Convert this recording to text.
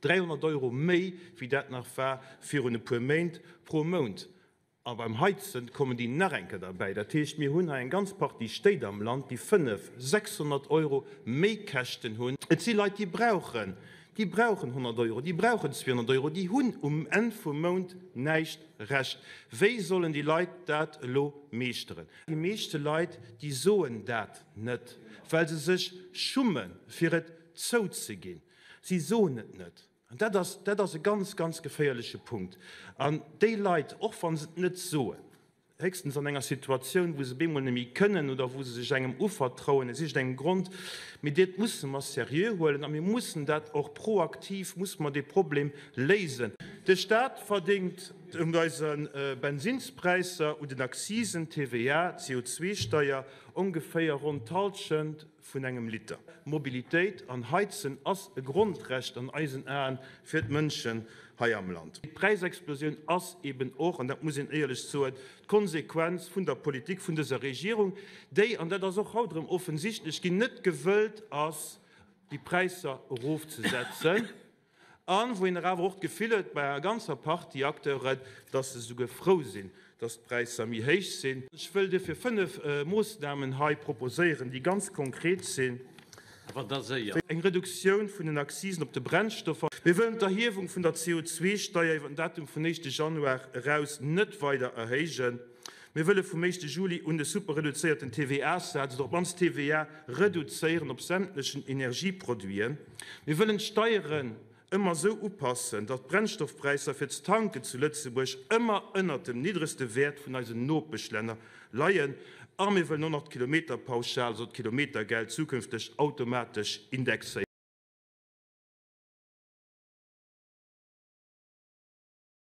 300 Euro méi, wéi dat nach war virun e puer Méint, pro Mount. A beim Heizen kommen déi nach eng Kéier derbäi. Dat heescht, mir hunn hei eng ganz Partie Stéit am Land, déi 500, 600 Euro Méikäschten hunn. Et si Leit, déi brauchen, déi brauchen 100 Euro, déi brauchen 200 Euro, déi hunn um Enn vum Mount näischt Rescht. Wéi sollen déi Leit dat elo meeschteren? Déi meeschte Leit, déi soen dat net, well se sech schummen, fir et zouzeginn. Si soen et net. An dat ass, dat ass e ganz, ganz geféierleche Punkt. An déi Leit, och wa se et net soen, héchstens an enger Situatioun, wou se bemol net méi kënnen oder wou se sech engem uvertrauen, aus iergendengem Grond, mee dat musse mer seriö huelen a mir mussen dat och proaktiv, musse mer dee Problem léisen. De Stat verdéngt un eise Bensinnspräisser, un den Accisen, TVA, CO2-Steier, ongeféier ronn d'Hallschent vun engem Liter. Mobilitéit an Heizen ass e Grondrecht an eisen Aen fir d'Mënschen hei am Land. D'Präisexplosioun ass eben och, an dat muss een éierlech soen, d'Konsequenz vun der Politik vun dëser Regierung, déi, an dat ass och haut erëm offensichtlech ginn, net gewëllt ass, déi Präisser erofzesetzen. A wou een awer och d'Gefill huet bei enger ganzer Partie Acteuren, dass se esouguer frou sinn, dass d'Präisser méi héich sinn. Ech wëll duerfir 5 Moossnamen hei proposéieren, déi ganz konkret sinn. Awer da séier. Eng Reduktioun vun den Accisen op de Brennstoffer. Mir wëllen d'Erhiewung vun der CO2-Steier iwwer den Datum vun éischte Januar eraus net weider erhéijen. Mir wëlle vum éischte Juli un de superreduzéierten TVA-Saz, oder op d'mannst d'TVA reduzéieren op sämtlechen Energieproduiten. Mir wëllen d'Steieren ëmmer esou upassen, datt d'Brennstoffpräisser fir ze tanken zu Lëtzebuerg ëmmer ënnert dem niddregste Wäert vun eisen Nopeschlänner leien. A mir wëllen och nach d'Kilometerpauschal, also d'Kilometergeld, zukünfteg automatesch indexéieren.